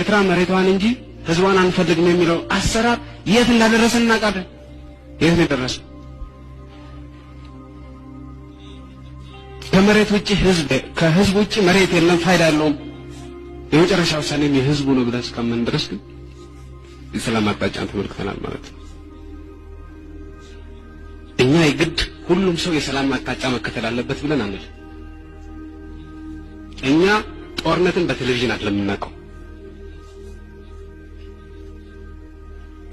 ኤርትራ መሬቷን እንጂ ህዝቧን አንፈልግም የሚለው አሰራር የት እንዳደረሰን እናውቃለን። የት ነው የደረሰው? ከመሬት ውጪ ህዝብ፣ ከህዝብ ውጪ መሬት የለም፣ ፋይዳ የለውም። የመጨረሻ ውሳኔም የህዝቡ ነው ብለን እስካመን ድረስ ግን የሰላም አቅጣጫን ተመልክተናል ማለት ነው። እኛ የግድ ሁሉም ሰው የሰላም አቅጣጫ መከተል አለበት ብለን አንል። እኛ ጦርነትን በቴሌቪዥን አይደለም የምናውቀው።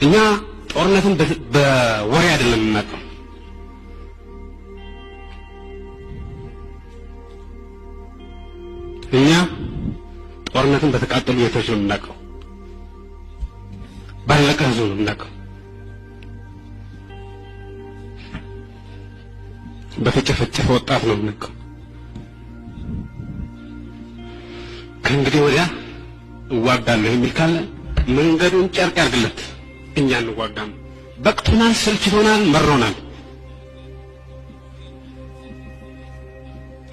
እኛ ጦርነትን በወሬ አይደለም የምናውቀው። እኛ ጦርነትን በተቃጠሉ ቤቶች ነው የምናውቀው። ባለቀ ህዝብ ነው የምናውቀው። በተጨፈጨፈ ወጣት ነው የምናውቀው። ከእንግዲህ ወዲያ እዋጋለሁ የሚል ካለ መንገዱን ጨርቅ ያርግለት። እኛ እንዋጋም። በቅቶናል፣ ሰልችቶናል፣ መሮናል።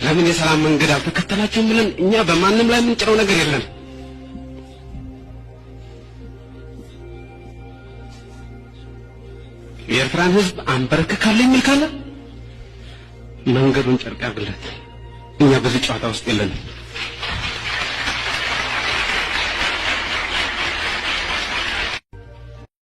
ለምን የሰላም መንገድ አልተከተላችሁም ብለን እኛ በማንም ላይ የምንጭረው ነገር የለም። የኤርትራን ህዝብ አንበረክካለሁ የሚል ካለ መንገዱን ጨርቅ ያርግለት። እኛ በዚህ ጨዋታ ውስጥ የለንም።